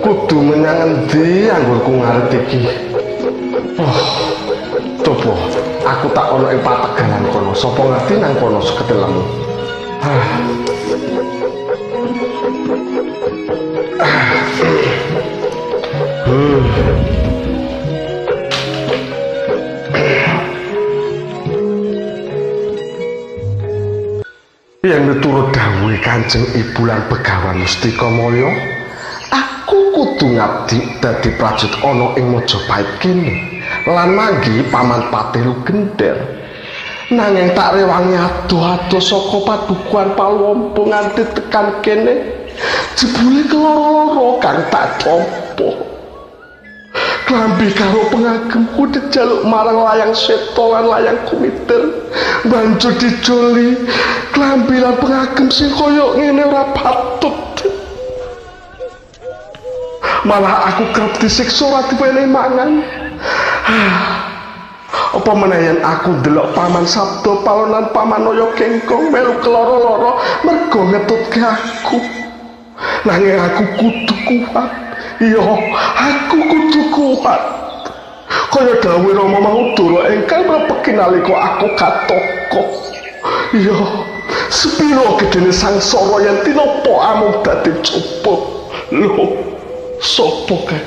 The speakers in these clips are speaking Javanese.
Kudu menyang endi anggonku ngarit iki? Oh, coba aku tak ana ing pategalan kono. Sapa ngerti nang kono seketelemu. Yen miturut dawuhe Kanjeng Ibu lan Begawan Mustika Maya, aku kudu ngabdi dadi prajurit ana ing Majapahit kene lan manggi Paman Patih Logender. Nanging tak rewangi adoh-adoh saka padukuhan Palwombo nganti tekan kene, jebule keloro-loro kang tak tampa. Klambi karo pengagemku dijaluk marang Layang Seta lan Layang Kumitir, banjur dijoli klambi lan pengagem sing kaya ngene ora patut. Malah aku kerep disiksa ora diwenehi mangan. Apa meneh yen aku ndelok Paman Sabda Palon lan Paman Naya Kengkong melu keloro-loro mergo ngetutke aku. Nanging aku kudu kuat. Iya, aku kudu kuat. Kaya dawuhe Rama Maudara ingkang mrepeki nalika aku katoko. Iya, sepiro gedene sangsara yen tinapa amung dadi coba. Lho, sapa kae?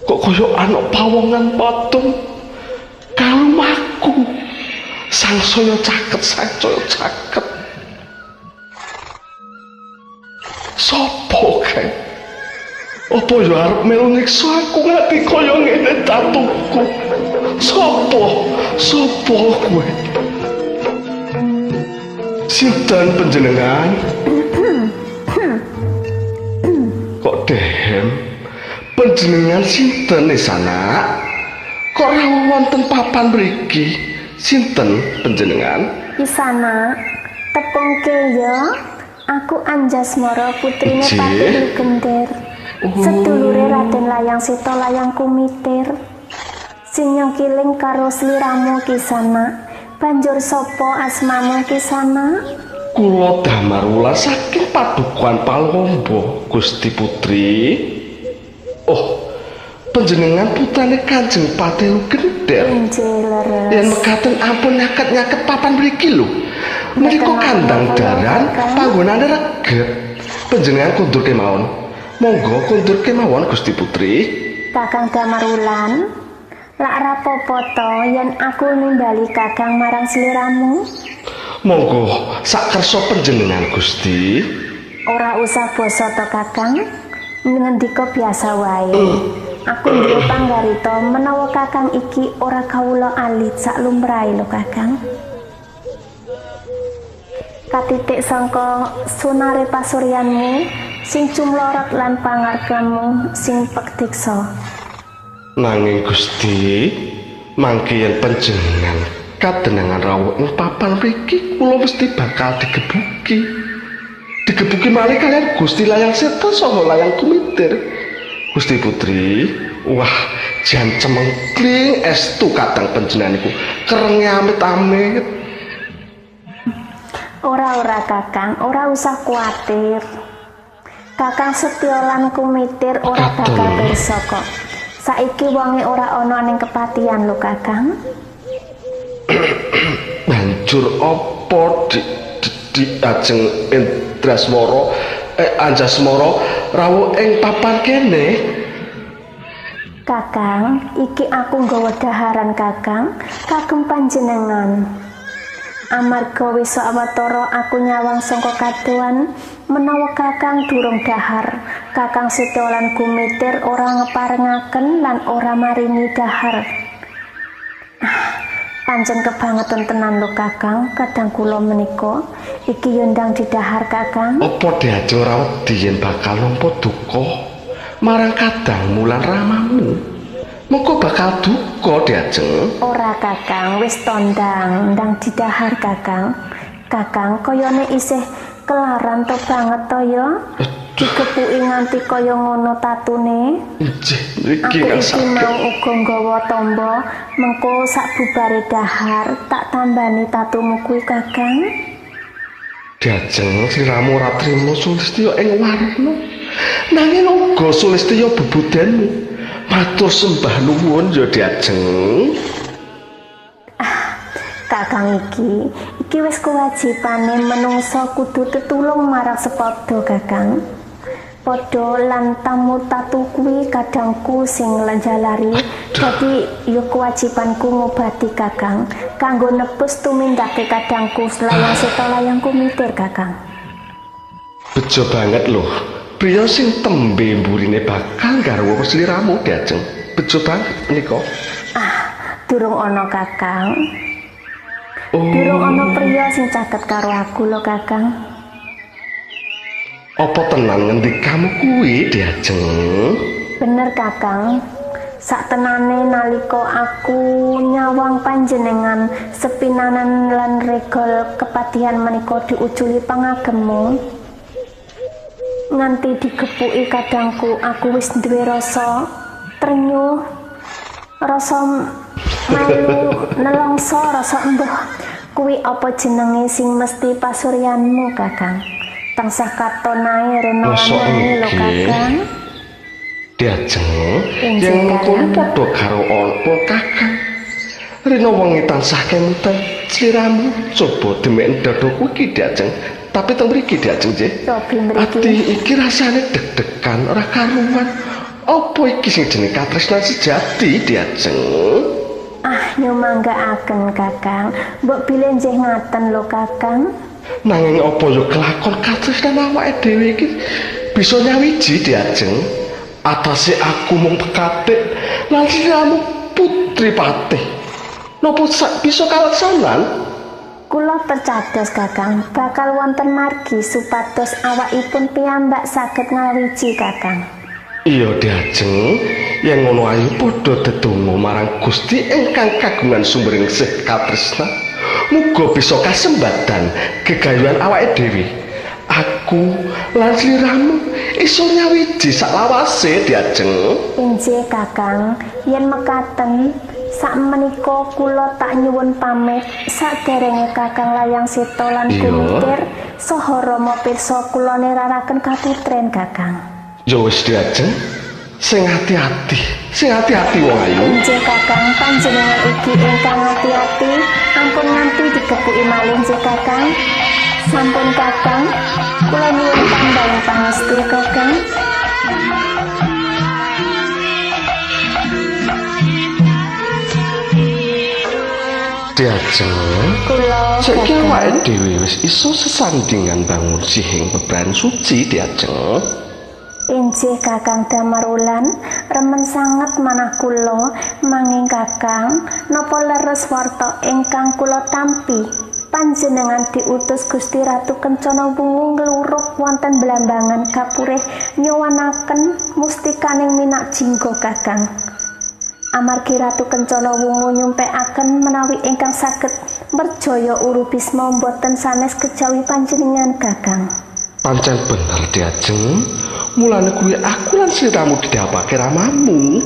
Kok kaya anak pawongan patung kalumaku. Sangsaya caket, sangsaya caket. Sapa kae? Apa ya arep melu nyiksa aku nganti kaya ngene tatuku? Sapa? Sapa kowe? Sinten panjenengan? Kok dehem? Panjenengan sinten sana? Kok rawuh wonten papan mriki? Sinten panjenengan? Isana, tepungke ya. Aku Anjasmara putrine Patih Logender. Sedulure Raden Layang Seta Layang Kumitir. Sing nyengkiling karo sliramu Kisana. Banjur sapa asmamu Kisana? Kula Damar Wulan saking padukuhan Palwombo, Gusti Putri. Oh, panjenengan putrane Kanjeng Patih Logender. Yen mekaten ampun nyaket-nyaket papan mriki lho. Mriku kandang daran panggonane reget. Panjenengan kundur kemawon. Monggo kundur kemawon Gusti Putri. Kakang Damar Wulan, lak rapopo to yen aku nimbali Kakang marang sliramu? Monggo sakersa panjenengan Gusti. Ora usah basa to Kakang, ngendika biasa wae. Aku duwe panggarita menawa Kakang iki ora kawula alit sak lumrahe lho Kakang. Katitik sangka sunare pasuryanmu sing cumlorot lan pangargamu sing pekdiksa. Nanging Gusti, mangke yen panjenengan kadenangan rawuh ing papan mriki kula mesti bakal digebuki. Digebuki malih kalian Gusti Layang Seta saha Layang Kumitir. Gusti Putri, wah jan cemengkling estu kadang panjenengan niku kerenge amit-amit. Ora-ora Kakang, ora usah kuatir. Kakang Setya lan Kumitir ora bakal pirsa kok. Saiki wonge ora ana ning kepatihan lho Kakang. Banjur apa di ajeng Indrasmara Anjasmara rawuh ing papan kene? Kakang, iki aku nggawa daharan Kakang kagem panjenengan. Amarga wis sawetara aku nyawang saka kadohan menawa Kakang durung dahar. Kakang Setya lan Kumitir ora ngeparengaken lan ora maringi dahar. Pancen kebangetan tenan lho Kakang, kadang kula menika iki yo ndang didahar Kakang. Apa diajeng ora wedi yen bakal nampa duka marang kadangmu lan ramamu? Mengko bakal duka diajeng. Ora Kakang, wis tondang, ndang didahar Kakang. Kakang kayane isih kelaran to banget to ya. Dikepuki nganti kaya ngono tatune. Nggih, mriki aku iki mau uga nggawa tombo, mengko sak bubare dahar tak tambani tatumu kuwi Kakang. Diajeng sliramu ora trima sulistya ing warna. Nanging uga sulistya bebudenmu. Matur sembah nuwun ya Diajeng. Kakang iki wis kewajibane menungsa kudu tetulung marang sepadha Kakang. Padha lan tamu tatu kuwi kadangku sing njalari. Dadi ya kewajibanku ngobati Kakang kanggo nebus tumindake kadangku layang seta layang kumitir Kakang. Bejo banget loh. Priya sing tembe mburine bakal garwa sliramu Diajeng. Bejo banget menika. Ah, durung ana Kakang. Oh. Durung ana priya sing caket karo aku lho Kakang. Apa tenan ngendikamu kuwi Diajeng? Bener Kakang. Saktenane nalika aku nyawang panjenengan sepinanan lan regol kepatihan menika diuculi pangagemu. Nganti digepuki kadangku aku wis duwe rasa trenyuh, rasa melu nelongso, rasa embuh. Kuwi apa jenenge sing mesti pasuryanmu Kakang? Tansah katon ae rena lho Kakang. Diajeng yen mengkono padha karo apa Kakang. Rena wengi tansah kemutan sliramu coba demek dadaku iki Diajeng. Tapi teng mriki Diajeng nggih. Ati iki rasane deg-degan ora karuan. Apa iki sing jenenge katresnan sejati Diajeng? Ah, nyumanggaaken Kakang. Mbok bilih nggih ngaten lho Kakang. Nanging apa ya kelakon katresnan awake dhewe iki bisa nyawiji Diajeng? Atase aku mung pekatik lan sliramu putri patih. Napa sak bisa kalaksanan? Kula percados Kakang, bakal wonten margi supados awakipun piyambak saged ngawiji Kakang. Iya Diajeng, yen ngono ayo padha dedonga marang Gusti ingkang kagungan sumbering sih katresnan. Muga bisa kasembadan gegayuhan awake dhewe. Aku lan sliramu iso nyawiji saklawase Diajeng. Injih Kakang, yen mekaten sakmenika kula tak nyuwun pamit saderenge Kakang layang seta lan kumitir saha Rama pirsa kula neraraken kaputren Kakang. Ya wis Diajeng, sing ati-ati, sing ati-ati wong ayu. Injih Kakang, panjenengan ugi ingkang ati-ati, ampun nganti digepuki malih nggih Kakang. Sampun Kakang, kula nyuwun tambahan pangestu Kakang. Diajeng, kula saiki awake dhewe wis iso sesandingan bangun sihing bebrayan suci Diajeng. Injih Kakang Damarwulan, remen sanget manah kula manging Kakang napa leres warta ingkang kula tampi. Panjenengan diutus Gusti Ratu Kencana Wungu ngluruk wonten Blambangan kapurih nyuwunaken mustikaning Minak Jingga Kakang. Amargi Ratu Kencana Wungu nyumpekaken menawi ingkang saged merjaya Uru Bisma mboten sanes kejawi panjenengan Kakang. Pancen bener Diajeng, mulane kuwi aku lan sliramu didhawuhake ramamu.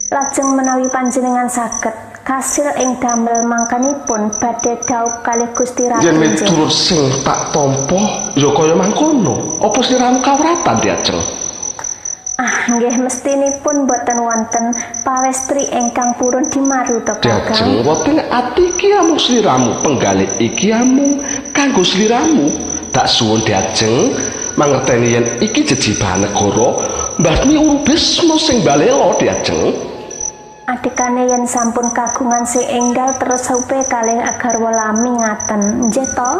Lajeng menawi panjenengan saged kasil ing damel mangkanipun badhe dhaup kalih Gusti Ratu. Yen miturut sing tak tampa ya kaya mangkono. Apa sliramu kawratan Diajeng? Ah, nggih mestinipun boten wonten pawestri ingkang purun dimaruta Kakang. Diajeng, wonten ati iki amung sliramu, penggalih iki amung kanggo sliramu. Tak suwun Diajeng mangerteni yen iki jejibahan negara mbasmi Uru Bisma sing balela Diajeng. Adekane yen sampun kagungan sing enggal terus supe kalih agarwa lami ngaten. Nggih to?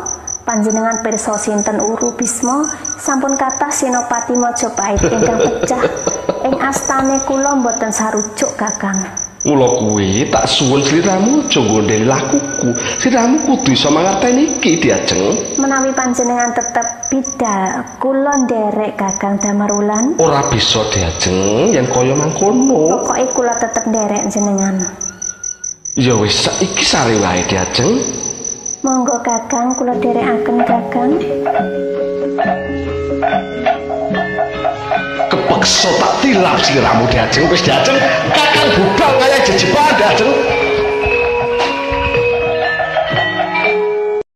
Panjenengan pirsa sinten Uru Bisma sampun kathah senopati Majapahit ingkang pecah ing astane kula mboten sarujuk Kakang. Mula kuwi tak suwun sliramu aja nggondheli lakuku. Sliramu kudu iso mangerteni iki Diajeng. Menawi panjenengan tetep bidal kula nderek Kakang Damarwulan. Ora bisa Diajeng yen kaya mangkono. Pokoke kula tetep nderek jenengan. Ya wis saiki sare wae Diajeng. Monggo Kakang kula dherekaken Kakang. Kepeksa tak tilap sliramu Diajeng. Wis Diajeng, Kakang budal kaya jejibahan Diajeng.